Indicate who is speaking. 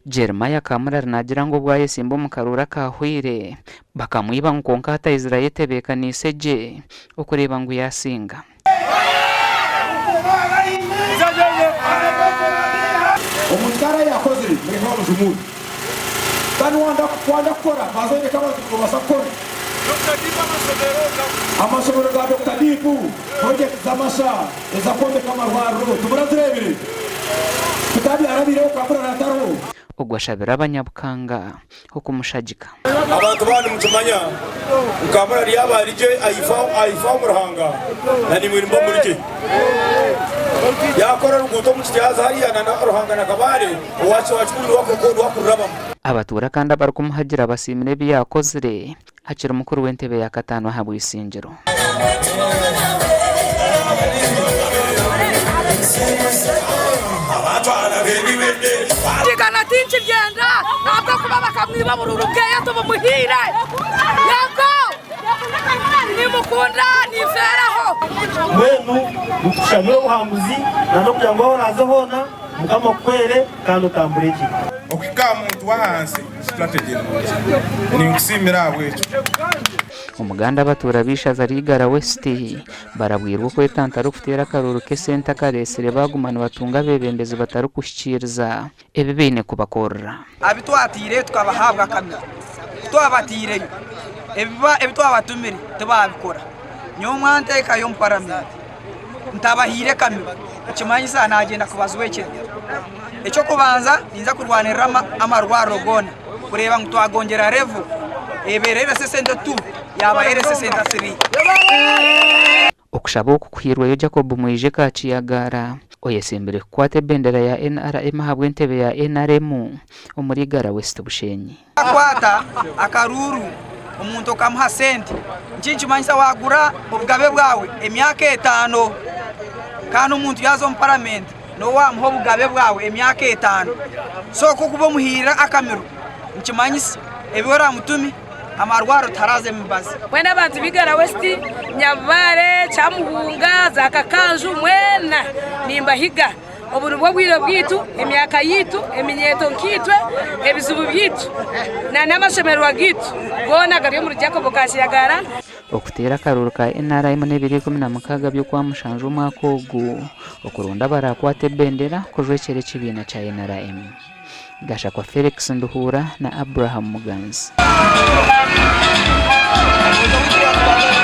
Speaker 1: Jeremiah Kamurari naagira ngu obu ayesimba omu karuuru akaahweire, bakamwiba ngu kwonka hati aizire ayetebeekaniise gye okureeba ngu yaasinga.
Speaker 2: Omuntu ku araabe yaakozire, mureke bamujumuure. Kandi waayenda kukora, banza oyereke abantu ngu noobaasa kukora. Amashomero ga Dokita Deep, purojekiti z'amasha ez'okwombeka amarwariro timurazireebire? Tikabyarabiireho Kamurari atariho.
Speaker 1: Ogwo ashabire abanyabukanga okumushagika.
Speaker 2: Abantu baaba nimukimanya ngu Kamurari yaaba ari gye ahifa omu Ruhanga na naimwe nimuba muri gye. Yaakora oruguuto omu Kityazi hariya na Ruhanga na Kabale owa Kikuru niwe akururabamu.
Speaker 1: Abatuura kandi abarikumuhagira basiimire ebi yaakozire akiri mukuru w'entebe ya kataano aha bw'eishengyero.
Speaker 3: Kigana tinkiryenda ahabw'okuba bakamwiba obururu bweye tibumuhaire. Yego nimukunda ninfeeraho.
Speaker 4: Mbwenu nitukushabira obuhanguzi na n'okugira ngu ahu oraaze hoona Mukama akuhwere kandi otambure gye.
Speaker 5: Okuhika aha muntu w'ahansi strategy nungi. Ninkusiimira ahabw'ekyo.
Speaker 1: Omuganda abatuura b'eishaza ry'Igara West barabwirwe okwetantara okuteera akaruuru k'esente akareetsire baaguma nibatunga abeebembezi batarikuhikiiriza ebi baine kubakorera.
Speaker 6: Abu twataireyo tukabahabwa akamiro, ku twabataireyo ebi twabatumire tibaabikora. Nyowe mwanteekayo omu paramenti ntabahaire kamiro nikimanyisa naagyenda kubajwekyera. Eky'okubanza ninza kurwanirira amarwariro goona kureeba ngu twagongyera revo ebaire eri RC Centre 2 yaaba RC Centre 3.
Speaker 1: Okushaba oku kuhairweyo Jacob Mwije Kakiyagaara oyesimbire kukwata ebendera ya NRM ahabw'entebe ya NRM omuri Igara West Bushenyi.
Speaker 6: Wakwata akaruuru omuntu okamuha sente nikimanyisa wagura obugabe bwawe emyaka etano kandi omuntu yaaza omu paramenti niwe waamuha obugabe bwawe emyaka etano so ku orikuba omuhaire akamiro nikimanyisa ebi oramutume amarwariro tiharaza emibazi.
Speaker 3: Mbwenu abantu b'Igara West, Nyabubaare, Kyamuhunga, za Kakanju mwena nimbahiga Obu nibwo bwire bwaitu, emyaka yaitu, eminyeeto nkaitwe, ebizibu byaitu n'amashemererwa gaitu goona gari omuri Jacob Kashiyagara.
Speaker 1: Okuteera akaruuru ka NRM n'ebiro 16 by'Okwamushanju omwaka ogu, okuronda abaraakwate ebendera kujwekyera ekibiina kya NRM. Gashakwa Felix Nduhuura na Abraham Muganzi.